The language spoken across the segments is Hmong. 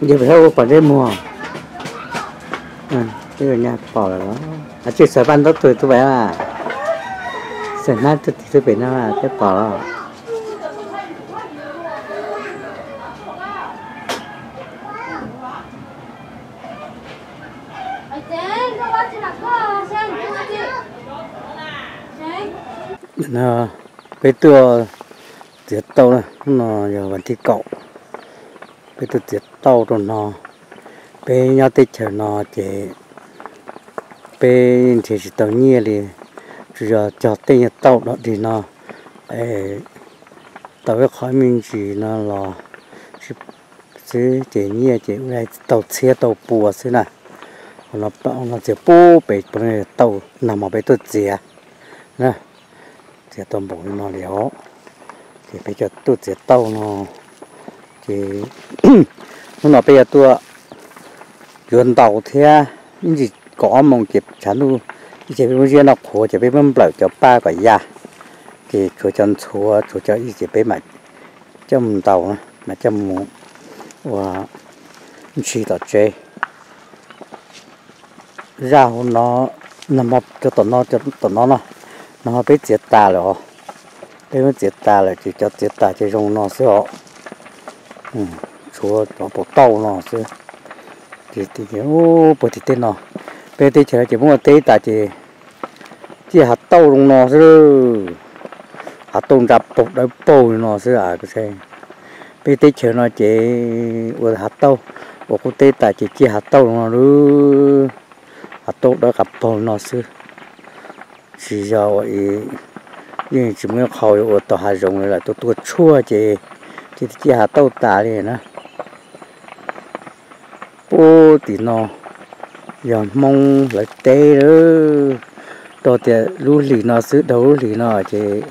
Yog pem ua pom ntsej muag, pom lawm, tsis xav paj ntaub tug tub pem, xav hnab tug tim tug pem no thiab pom los. Peb tuaj txiav tauj, hnub no yog vas thib kaum, peb tuaj txiav tauj rau no. Peb nyob teb chaws no ces peb nrhiav tsis tau nyiaj li, tsuas yog cog tej nyuag tauj dog dig no, tau ib qho me ntsis no los xwb ces nyiaj ces ua tau txhiab tau pua xwb na. No txiav pub pem tauj nag hmo peb tuaj txiav na, txiav tau npaum li no li os. Ces peb cov tuaj txiav tauj no ces hnub no peb yuav tuaj yuav ntaus thiab, ib ntsis kaum ob moos ces tshav ntuj ib ce peb muab ziab noj qhuav ces peb muab nplawm cov paj kom ya, ces tshuav cov ntxhuav tshuav cov ib ces peb mam coj mus ntaus, mam coj mus ua ntshis tom tsev. Zaj hauv no, nag hmo cov tom no, cov tom no no, nag hmo peb txiav tas lawm os. Peb muab txiav tas lawm ces cov txiav tas ces zoo no xwb os. Tshuav cov puas tauj no xwb. Ces puag tim tej no, peb teb chaws ces muab ua teb tas ces ciaj hav tauj zoo no xwb. Hav tauj ntsa paug dawb paug li no xwb. Peb teb chaws no ces ua hav tauj, ua qub teb tas ces ciaj hav tauj zoo no lub, hav tauj dawb qas paug no xwb. Tsis yog ua, yeej tsis muaj ib qho yuav ua tau hav zoov li lawm, tuaj tuaj tshuaj ces cia ciaj hav tauj tas li na. Puag tim no yog Hmoob hlawv teb lawm, rau tias lub hlis no xwb, dhau lub hlis no ces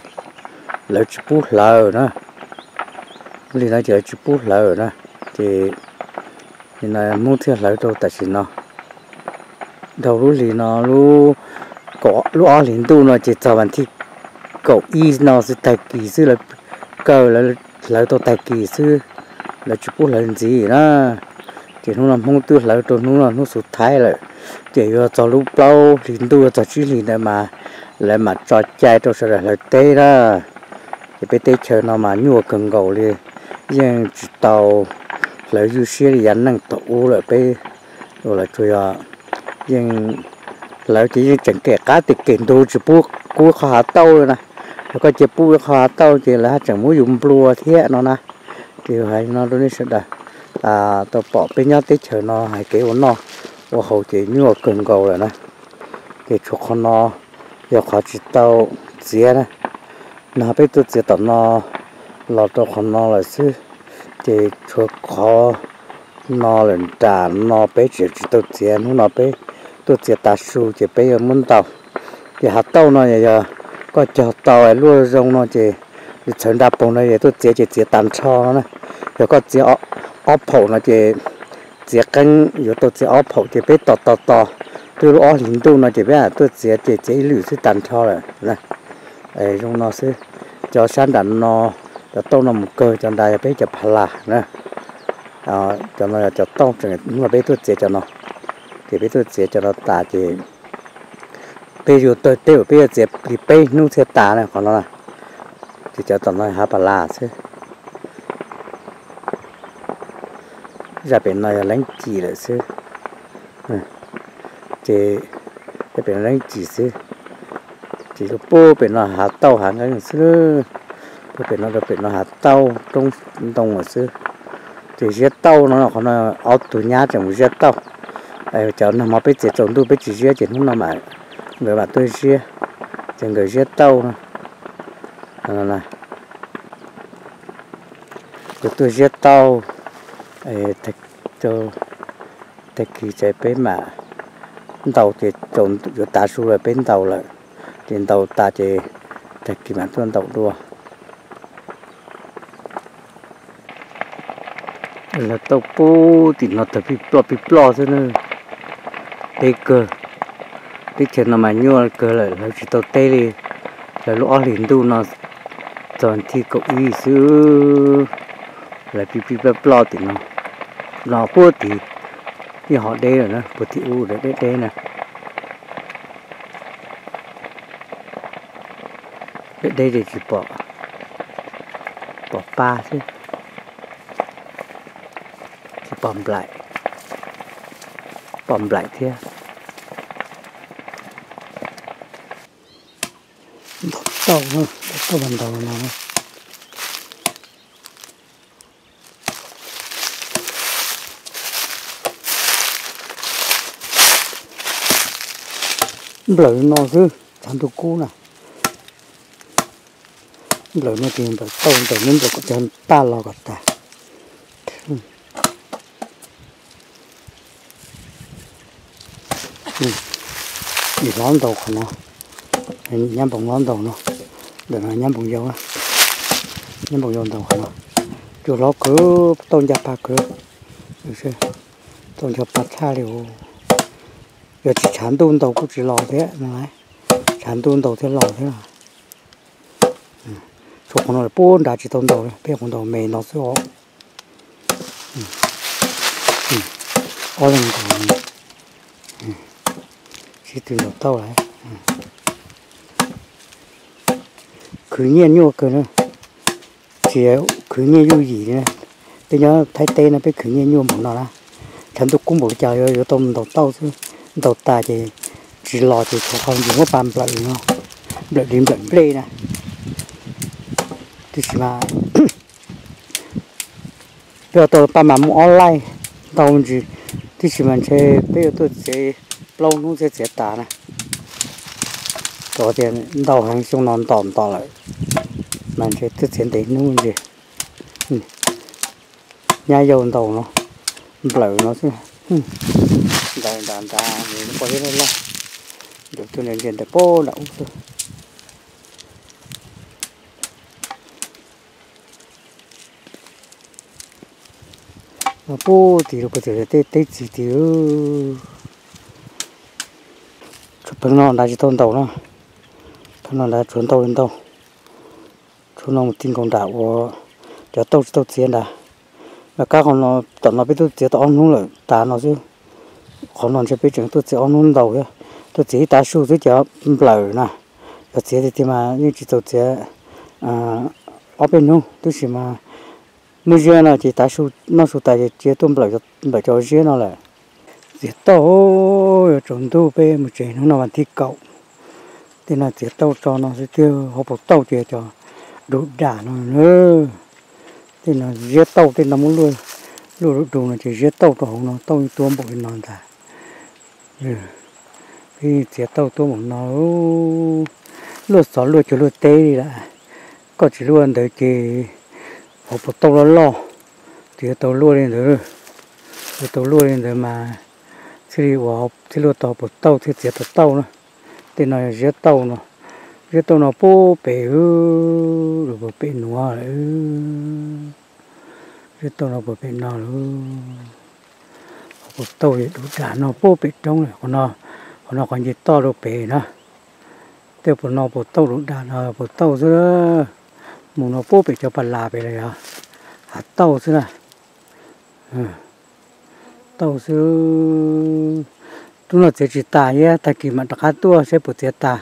lawv tsis pub hlawv na. Lub hlis no ces lawv tsis pub hlawv na, ces Hmoob thiaj hlawv rau tam sim no. Dhau lub hlis no, lub ob hlis ntuj no ces txog vas thib kaum ib no xwb, tag kis xwb, lawv kaw, lawv hlawv tau tag kis xwb, lawv tsis pub hlawv ntxiv na. Ces hnub no Hmoob twb hlawv rau hnub no hnub xu thaib lawm, ces yuav txog lub plaub hlis ntuj yuav txog tsib hlis ntawd mas lawv mam tso cai rau sawv daws hlawv teb na. Ces peb teb chaws no mas nyuaj kawg nkaus li, yeej tsis tau hlawv ywj siab li yav neej thaum ub lawm. Peb ua los tsuas yog yeej hlawv ces yeej tseem kem qab tias kem ntug tsis pub kub qhov hav tauj li na. Yog koj cia pub ib qho hav tauj ces lawv haj tseem muab yus nplua thiab no na. Ces yus hais no rau nej sawv daws tau pom peb nyob teb chaws no hais kev ua noj ua haus ces nyuaj kawg nkaus lawm na. Ces tshuav qhov no yog qhov tsis tau txiav na. Nag peb tuaj txiav tom no los rau qhov no lawm xwb, ces tshuav qhov no lawm nram no peb tseem tsis tau txiav. Hnub no peb tuaj txiav tav su ces peb yuav muab ntaus. Ces hav tauj no yog koj cog tau luaj zoo no ces nws txhawv nra paug no yog tuaj txiav ces txiav tag nrho no na. Yog koj txiav ob phaum no ces txiav qeeb yuav tau txiav ob phaum ces peb tos tos tos twb lub ob hlis ntuj no ces peb tuaj txiav ces txiav ib lwm xwb tag nrho lawm. Zoo no xwb. Cov sab nram no, cov tauj no mus kawg cov nrad yog peb cov pha las na. Cov no yog cov tauj tseem hnub no peb tuaj txiav cov no, ces peb tuaj txiav cov no tas ces peb yuav taug teb uas peb yuav txiav li peb hnub thiaj tas na qhov no na. Ces cov tom no hav pha las xwb. Zaj pem no yog leeb cim lawm xwb. Ces pem no leeb cim xwb. Ces puag pem no hav tauj hav nqeeb xwb. Puag pem no rau pem no hav tauj roob ntoo lawm xwb. Ces ziab tauj no qhov no ob tug nyab tseem mus ziab tauj. Cov nag hmo peb txiav tsaus ntuj peb tsis ziab ces hnub no nkawd mam tuaj ziab. Ces nkawd ziab tauj no. Nkawd tuaj ziab tauj, tag kis ces peb mam ntaus ces yuav tav su lawm peb ntaus lawm. Ces ntaus tas ces tag kis mam tuaj ntaus dua. Lawv tauj puag tim no tawg pij ploj pij ploj xwb na. Deb kawg. Teb chaws no mas nyuaj kawg lawm, hlawv tsis tau teb li. Hlawv lub ob hlis ntuj no txog thij kaum ib xwb, lawv pij pij ploj ploj tim no. Los puag tim, yeej ho deb lawm na, puag tim ub deb deb na. Deb deb ces tsis pom, pom pa xwb, tsis pom nplaim, pom nplaim thiab. Ntaus tauj, ntaus tauj mas ntaus no. Nplawm no xwb, tshav ntuj kub na. Nplawm no ces nplawm tauj, nplawm neb nplawm kom cov paj los kom tas. Nim hlob ntaus qhov no, nyab npoos hlob ntaus no, ntawm no nyab npoos yau, nyab npoos yau ntaus qhov no. Cua hlob kawg, tauj ncaj paj kawg. Tauj ncaj paj tshaj li. Yog tsis tshav ntuj ntaus kuj tsis los thiab no, tshav ntuj ntaus thiaj los thiab. Tshuav qhov no lawm puag nrad tsis tau ntaus, peb qhov ntaus me no xwb os. Ob leeg ntaus, sib tw ntaus tauj lawm. Khwv nyiaj nyuaj kawg na, tsis khwv nyiaj yooj yim li na. Peb nyob Thaib teb no peb khwv nyiaj nyuaj npaum no na. Tshav ntuj kub npaum li cas yuav tau ntaus tauj xwb, ntaus tas ces tsis los ces tshuav qhov ntsis muab pa nplawm no, nplawm li nplawm nplej na. Tiam sis mas peb yuav tau paj mas muaj ob laij ntau ntsis, tiam sis mas ntshe peb yuav tuaj txiav plaub hnub thiaj txiav tas na. Rau tias ntau heev xyoo no ntom ntom lawm, mas ntshe twb txiav ntev hnub ntsis. Nyab yau ntaus no, nplawm no xwb. Ntaus nram nrad, poj thiab loj loj, nram tus ntsia ntsia ntawm pem nram ub xwb. Puag tim rau puag tim tej teb txiv tid. Tshuav pheev no nrad tsis tau ntaus na, pheev no nrad tshuav ntau li ntau. Tshuav no mus ti nkaus nram uas cov tauj tsis tau txiav nrad. Lawv kab qhov no, tom no peb tuaj txiav tau ob hnub lawm tas no xwb. Qhov no ntshe peb tseem tuaj txiav ob hnub ntau thiab, tuaj txiav ib tav su xwb ces nplawm na. Yog txiav tiag tiag mas yeej tsis txaus txiav ob peb hnub, tab sis mas muaj ziab no ces tav su, noj su tas ces cia tuaj nplawm cov ziab no lawm. Txiav tauj, yuav tsaus ntuj peb mus tsev, hnub no vas thib kaum. Tej no txiav tauj tso no xwb tiag, hauv paus tauj ces cov du dam no na. Tej no ziab tauj, tej no muab luaj du du no ces ziab tauj rau hauv no, tauj yeej tuab npaum li no ntag. Peb txiav tauj tuab npaum no, luaj xov luaj cuag luaj teb li lawm. Koj tsis luaj ntawd ces hauv paus tauj loj loj, ces yuav tau luaj li ntawd, yuav tau luaj li ntawd mas thiaj li ua, thiaj luaj tau hauv paus tauj thiaj txiav tau tauj na. Tej no yog ziab tauj no, ziab tauj no puag pem, puag pem nuav lawm. Ziab tauj no puag pem no lawm. Hauv paus tauj du dam no puag pem roob lawm, qhov no qhov nce toj rau pem na. Tej paus no paus tauj du dam no paus tauj xwb, mus no puag pem cov pas las pem los yog hav tauj xwb na. Tauj xwb. Hnub no txiav tsis tas thiab, tag kis mam rov qab tuaj saib puas txiav tas.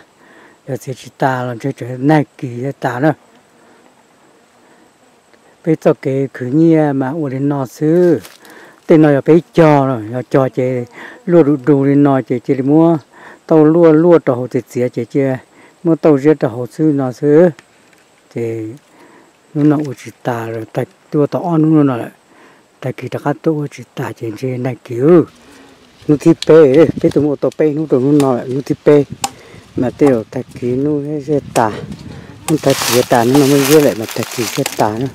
Yog txiav tsis tas los ntshe tseem nag kis thiaj tas na. Peb txoj kev khwv nyiaj mas ua li no xwb. Tej no yog peb cog, yog cog ces luaj du du li no ces cia li muab tauj luaj luaj rau hauv txiav txiav ces cia muab tauj ziab rau hauv xwb no xwb. Ces hnub no ua tsis tas lawm, tuaj tau ob hnub no lawm. Tag kis rov qab tuaj ua tsis tas ces ntshe nag kis. Hnub thib peb, peb tuaj muaj ua tau peb hnub rau hnub no lawm, hnub thib peb. Mas tej zaum tag kis hnub ziab tas, hnub tag kis ziab tas, hnub no muaj ziab lawm mas tag kis ziab tas na.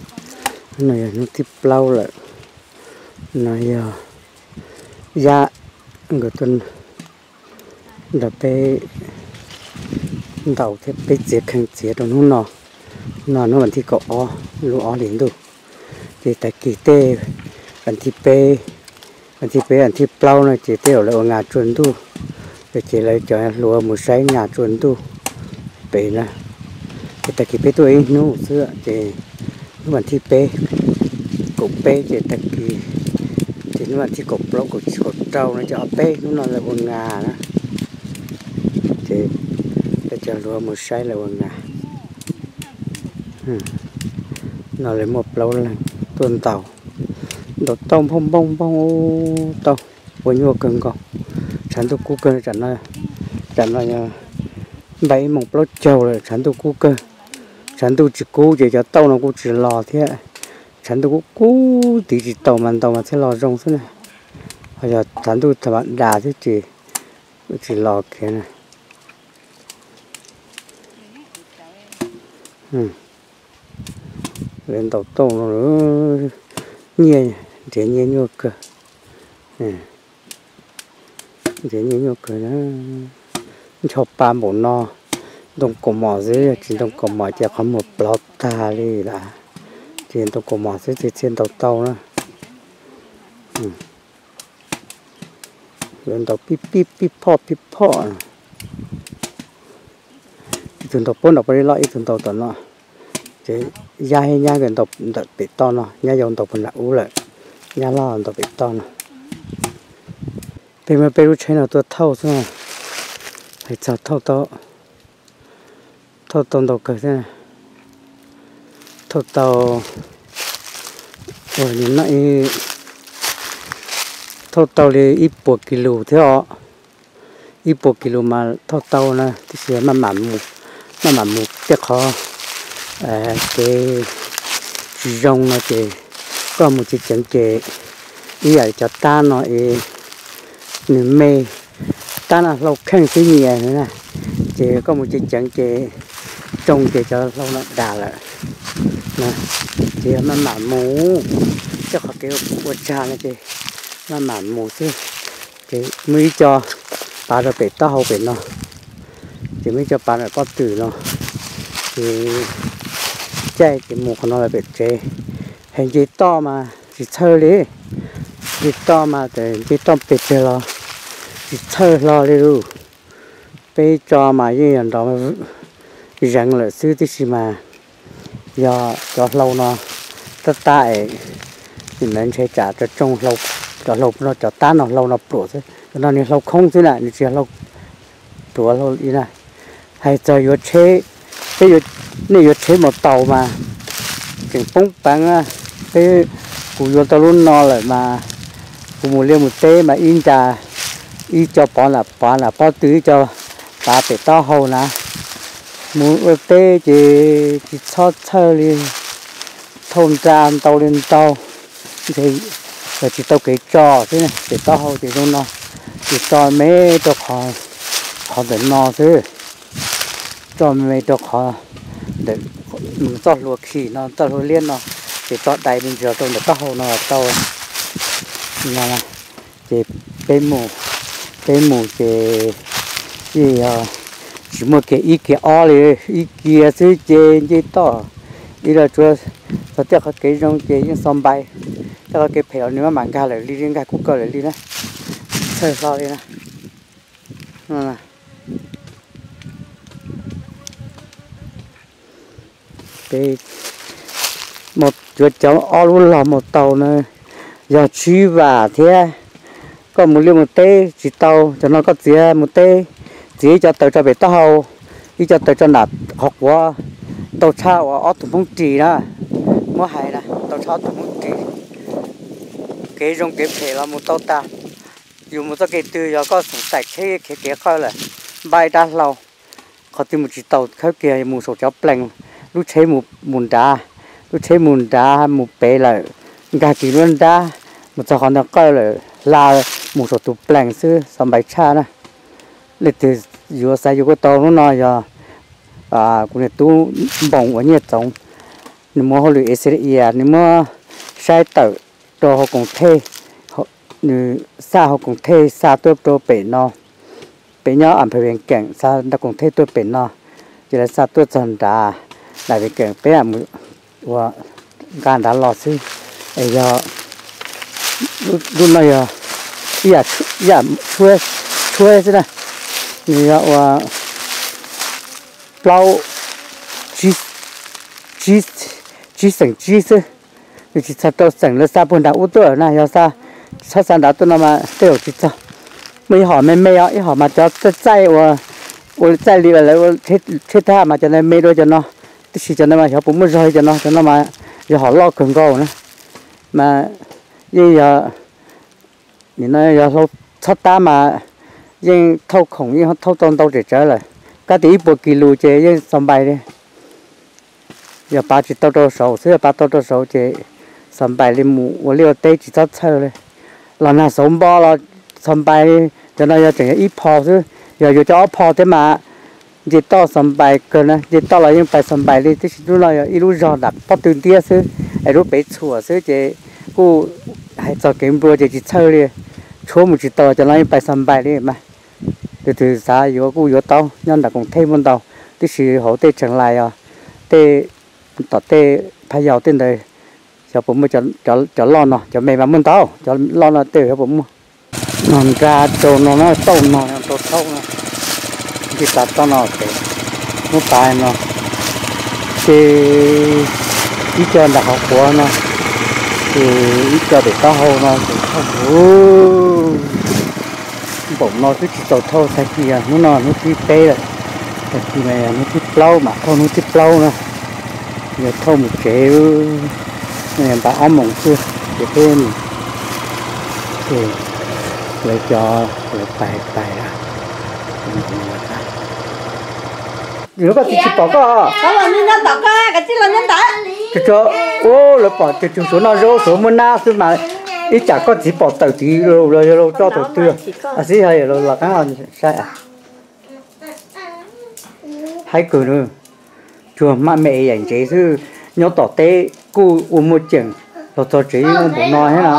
Hnub no yog hnub thib plaub lawm. No yog yam nkawd tuaj nrog peb ntaus thiab peb txiav kheej txiav rau hnub no. No hnub vas thib kaum ob lub ob hlis ntuj, ces tag kis tej vas thib peb, vas thib peb vas thib plaub no ces tej zaum lawv ua nas tsuag ntuj, ces lawv cov hluas mus saib nas tsuag ntuj pem na. Ces tag kis peb tuaj ib hnub xwb ces hnub vas thib peb, kaum peb ces tag kis, Hnub tim kaum plaub kaum tsib kaum rau no ces ob peb hnub no lawv ua nas na. Ces peb cov hluas mus saib lawv ua nas. No lawv muaj plaub leeg tuaj ntaus, ntaus tauj nphooj nphooj nphooj, tauj ua nyuaj kawg nkaus. Tshav ntuj kub kawg, tam no yog npaum ib moos plaub caug lawm, tshav ntuj kub kawg. Tshav ntuj tsis kub ces cov tauj no kuj tsis los thiab. Tshav ntuj kub kub tid tsis tau mas ntaus mas thiaj los zoo xwb na. Ho yog tshav ntuj tham ma das thiab ces tsis los kiag na. Lawv ntaus tauj no, nyiaj, nrhiav nyiaj nyuaj kawg. Nrhiav nyiaj nyuaj kawg na. Ncho pa npaum no, ntoo kaus mom xwb, yog tsis ntoo kaus mom ces qhov muag plov tag li lawm. Ces ntoo kaus mom xwb ces thiaj ntaus tau na. Lawv ntaus pib pib pib phoj pib phoj. Ib tug ntaus puab nram pab li loj, ib tug ntaus tom no. Ces Yaj thiab Nyab nkawd ntaus ntawm pem toj no, Nyab Yau ntaus puag nram ub lawm, Nyab Loj ntaus pem toj no. Peb muab peb lub tsheb no tuaj thauj xwb, hais txog thauj tau, thauj tau ntau kawg thiab. Thauj tau, ua li no, thauj tau li ib puas kis lus thiab os. Ib puas kis lus mas thauj tau na, tiam sis maj mam mus, maj mam mus tej qhov kev tsis zoo no ces koj mus ceev ceev ces ib yam li cov tab no es nws me, tab no hlau kheej xwb nyias na, ces koj mus ceev ceev ces tsoo ces cov hlau no dag lawm. Ces yog maj mam mus, tej qhov kev ua tsag no ces maj mam mus xwb. Ces muaj ib co pav rau pem taub hau pem no, ces muaj ib co pav ntawm pob tw no, ces caij ces mus qhov no lawm pem tsev. Hais nce toj mas tsis txhawj li, nce toj mas nce toj pes tsawg los tsis txhawj hlo li lauj. Peb tso mas yeej yog nrov zeev lawm xwb, tiam sis mas yog cov hlau no tab tab es nws ntshe tsam tsoo, cov hlau no, cov tab no hlau no pluam xwb, cov no nws hlau khoob xwb na, nws tsis yog hlau pluam hlau li na. Hais txog yuav tsheb, peb, nej yuav tsheb mus taus mas tseem poob peev. Peb, kuv yuav tau lub no lawm mas kuv mus liaj mus teb mas ib ncas ib co pov nram, pov nram pob tw, ib co pav pem taub hau na. Mus ua teb ces tsis txhob txhawj li, thauj nra ntau li ntau, ntshe yog tsis tau kev tso xwb. Pem taub hau ces zoo no, ces tso me rau qhov ntawm no xwb, tso me rau qhov ntawm txoj hlua khi no, txoj hlua liab no, ces tso dai me ntsis rau ntawm taub hau no los tau. Ces peb mus, peb mus ces yeej yog tsis muaj kiag ib kiag ob li, ib kiag xwb ces nce toj. Ib los tsuav txog tej qhov kev zoo ces yeej xo npai, tej qhov kev phem los nws maj mam nkag lawm li, nkag kub kawg lawm li na, txhawj hlo li na. Peb mus cuav cov ob lub log mus tau na, yog tsib vam thiab. Koj mus liaj mus teb tsis tau, cov no koj txiav mus teb, txiav ib co taws tso pem taub hau, ib co taws tso nram qhov quav, tau tshaj uas ob tug Hmoob ris na. Muab hais na, tau tshaj ob tug Hmoob ris. Kev zoo kev phem los mus tau tag. Yus mus txoj kev twg yog koj xoom xaim tsheb khiav kev qawj lawm, npaj ib rab hlau, qhov twg mus tsis taus khawb kiag mus saum cov plees, lub tsheb mus nrad, lub tsheb mus nrad mus pem lawm, nkag kiag lub nrab, mus txog qhov ntawd qawj lawm hla mus saum tus plees xwb, xov npais tshaj na. Leej twg yuav xav yuav kuj tau. Hnub no yog kuv niam tub Npoos uas Nyiaj Txoov, nws muaj hauj lwm es xes ias, nws muab saib tawm rau hauv koom thej, nws xa hauv koom thej xa tuaj rau pem no, pem nyob am pha Vees Keem xa nram koom thej tuaj pem no, ces lawv xa tuaj txog nrad, nram Vees Keem peb ua nqa nrad los xwb. Es yog lub no yog ib yam tshuab xwb na, nws yog ua plaub, tsib xeem tsib xwb, nws tsis txog rau xeem, lawv xa puag nram ub tuaj na, yog xa Txhob xav nrad tuaj no mas tej zaum tsis txog. Muaj ib hom me me os, ib hom mas cov txaij txaij ua, ua txaij li lawv ua tsheb thaj mas cov ntawd me dua cov no. Tab sis cov ntawd mas xyov puas muaj zog li cov no, cov no mas yog hom loj kawg nkaus na. Mas yeej yog, nim no yog hlau txhob tab mas yeej thauj khoom yeej thauj tau ntau tsem tsawv lawm. Kab tias ib puas kis lus ces yeej xos npais li. Yog pav tsis tau rau saud xwb, yog pav tau rau saud ces xos npais li mus ua liaj ua teb tsis txhob txhawj li. Los nag xauv npo los xos npais li, cov no yog tseem yog ib pho xwb, yog yuav cov ob pho thiab mas nce toj xos npais kawg na, nce toj los yeej pais xos npais li, tab sis lub no yog ib lub zog nram pob tw ntiab xwb, es lub pem txhuam xwb ces kuj hais txog kev nplua ces tsis txhawj li, tshuab mus tsis tau cov no yeej pais xos npais li mas. Tus twg xav yuav kuj yuav tau, nyob nram Koom Thej muaj ntau, tab sis hauv tej Tsheej Lais os, tej tom tej Phaj Yau tej ntawd, xyov puas muaj cov loj no, cov me mas muaj ntau, cov loj no tej xyov puas muaj. No nra rau no na, tauj no rau thaub no, nce tas toj no ces muab tas no, ces ib co nram qhov quav no, ces ib co pem taub hau no ces thauj. Npaum no twb tsis txaus thauj, tag kis yog hnub no hnub thib peb lawm, tag kis mas yog hnub thib plaub mam thauj hnub thib plaub na. Yog thauj mus tsev, npaj ob moos xwb ces peb mus, ces lawv cov lawv pais pais. Lub koj txiv tsis pom koj. Ua lawv pom tsuag tsuag suav noj zaub suav muab nab xwb mas ib tsam koj txiv pom tawm tid los yog los tso thaum twg. Xib hais los qaab los saib. Haib kawg na, tsuag maj me es yaim ntsev xwb, nyob tom teb kuj ua muaj ceem, los txog tsev yeej ua npaum no thiab no.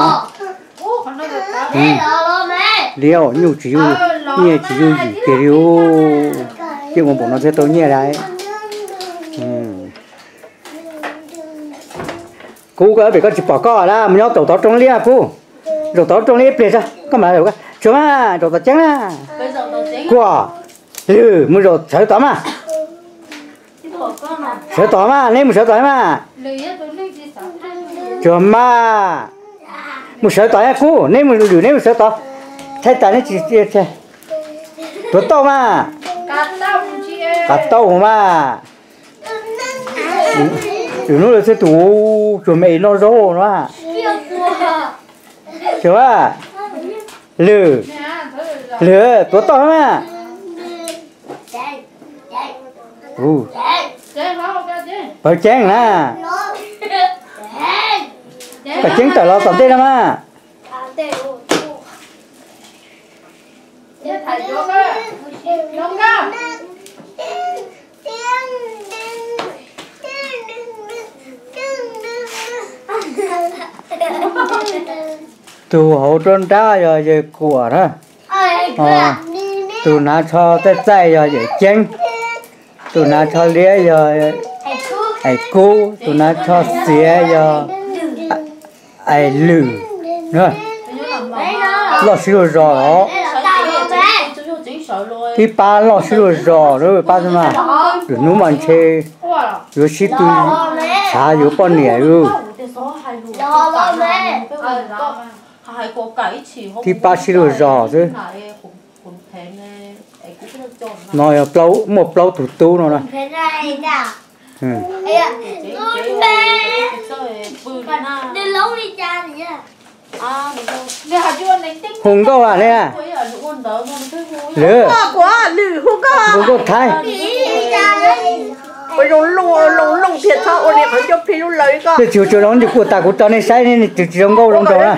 Liab nyuj tsis yug, nyiaj tsis yug yim kiag li, yeej ua npaum no thiaj tau nyiaj lauj. Kuv pem koj tsis pom koj na, mus nyob zaum tod rooj liab kuv, zaum tod rooj liab ib pliag tso koj mam, tsuag mas zaum tom ceeb na. Kuam, lwm mus zaum sawv tod mas. Sawv tod mas, neb mus sawv tod mas. Tsuag mas, mus sawv tod kuv, neb mus lwm neb mus sawv tod. Thaij tas neb tsis, tuav tauj mas, qav tauj mas. Lwm hnub lawv thiaj tus tsuag me es noj zaub no. Lwm, lwm tuav tauj mas. Pawg ceeb na, pawg ceeb tawm los tom ntej no mas. Tus hauv rau nrab yog yawg Kuam na. Tus hnav tsho txaij txaij yog yawm Ceeb. Tus hnav tsho liab yog Ais Kub. Tus hnav tsho xiav yog Ais Lwm. Loj sib luag zos os. Tib pab loj sib luag zos lawm pab xwb mas. Lwm hnub mas ntshe yuav sib tw tshav yuav poj niam lawm. Tib pab sib luag zos xwb. No yog muaj plaub tug tub no na. Hu nkauj a ne. Lwm, hu nkauj Thaib. Nej tsis ua tsaug zoo, kuv tas kuv tso nej saib, nej tsis zoo nkauj zoo nraug na.